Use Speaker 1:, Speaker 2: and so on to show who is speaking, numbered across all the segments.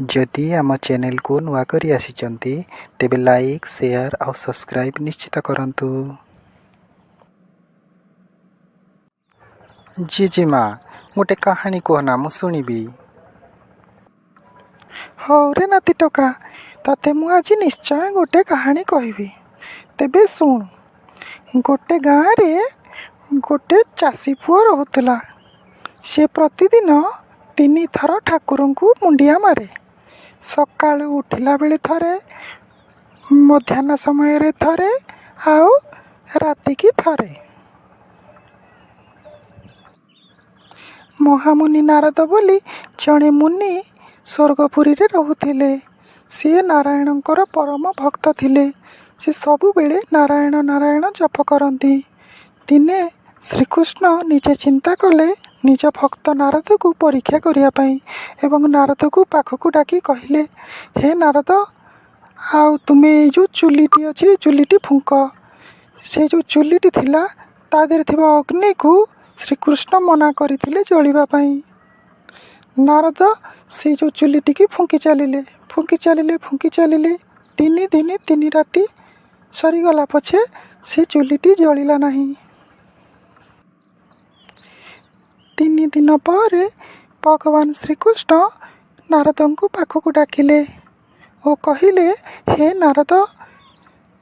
Speaker 1: ଯଦି ଆମ ଚ୍ୟାନେଲକୁ ନୂଆ କରି ଆସିଛନ୍ତି, ତେବେ ଲାଇକ୍, ସେୟାର ଆଉ ସବସ୍କ୍ରାଇବ୍ ନିଶ୍ଚିତ କରନ୍ତୁ। ଜେଜେମା, ଗୋଟେ କାହାଣୀ କୁହନା, ମୁଁ ଶୁଣିବି।
Speaker 2: ହଉରେ ନାତି ଟୋକା, ତତେ ମୁଁ ଆଜି ନିଶ୍ଚୟ ଗୋଟେ କାହାଣୀ କହିବି। ତେବେ ଶୁଣୁ। ଗୋଟେ ଗାଁରେ ଗୋଟେ ଚାଷୀ ପୁଅ ରହୁଥିଲା। ସେ ପ୍ରତିଦିନ 3 ଥର ଠାକୁରଙ୍କୁ ମୁଣ୍ଡିଆ ମାରେ। ସକାଳୁ ଉଠିଲା ବେଳେ ଥରେ, ମଧ୍ୟାହ୍ନ ସମୟରେ ଥରେ ଆଉ ରାତିକି ଥରେ। ମହାମୁନି ନାରଦ ବୋଲି ଜଣେ ମୁନି ସ୍ୱର୍ଗପୁରୀରେ ରହୁଥିଲେ। ସିଏ ନାରାୟଣଙ୍କର ପରମ ଭକ୍ତ ଥିଲେ। ସେ ସବୁବେଳେ ନାରାୟଣ ନାରାୟଣ ଜପ କରନ୍ତି। ଦିନେ ଶ୍ରୀକୃଷ୍ଣ ନିଜେ ଚିନ୍ତା କଲେ ନିଜ ଭକ୍ତ ନାରଦକୁ ପରୀକ୍ଷା କରିବା ପାଇଁ ଏବଂ ନାରଦକୁ ପାଖକୁ ଡାକି କହିଲେ, ହେ ନାରଦ, ଆଉ ତୁମେ ଏଇ ଯେଉଁ ଚୁଲିଟି ଅଛି, ଏ ଚୁଲିଟି ଫୁଙ୍କ। ସେ ଯେଉଁ ଚୁଲିଟି ଥିଲା, ତା ଦେହରେ ଥିବା ଅଗ୍ନିକୁ ଶ୍ରୀକୃଷ୍ଣ ମନା କରିଥିଲେ ଜଳିବା ପାଇଁ। ନାରଦ ସେ ଯେଉଁ ଚୁଲିଟିକି ଫୁଙ୍କି ଚାଲିଲେ, ଫୁଙ୍କି ଚାଲିଲେ, ଫୁଙ୍କି ଚାଲିଲେ। 3 ଦିନ 3 ରାତି ସରିଗଲା ପଛେ ସେ ଚୁଲିଟି ଜଳିଲା ନାହିଁ। 3 ଦିନ ପରେ ଭଗବାନ ଶ୍ରୀକୃଷ୍ଣ ନାରଦଙ୍କୁ ପାଖକୁ ଡାକିଲେ ଓ କହିଲେ, ହେ ନାରଦ,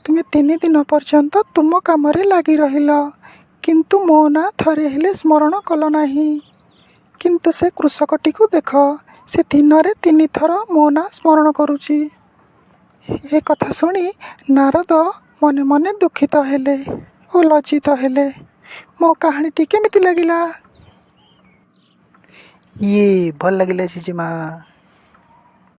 Speaker 2: ତୁମେ 3 ଦିନ ପର୍ଯ୍ୟନ୍ତ ତୁମ କାମରେ ଲାଗି ରହିଲ, କିନ୍ତୁ ମୋ ନାଁ ଥରେ ହେଲେ ସ୍ମରଣ କଲ ନାହିଁ। କିନ୍ତୁ ସେ କୃଷକଟିକୁ ଦେଖ, ସେ ଦିନରେ 3 ଥର ମୋ ନାଁ ସ୍ମରଣ କରୁଛି। ଏ କଥା ଶୁଣି ନାରଦ ମନେ ମନେ ଦୁଃଖିତ ହେଲେ ଓ ଲଜ୍ଜିତ ହେଲେ। ମୋ କାହାଣୀଟି କେମିତି ଲାଗିଲା?
Speaker 1: ଇଏ ଭଲ ଲାଗିଲା ଜେଜେମା।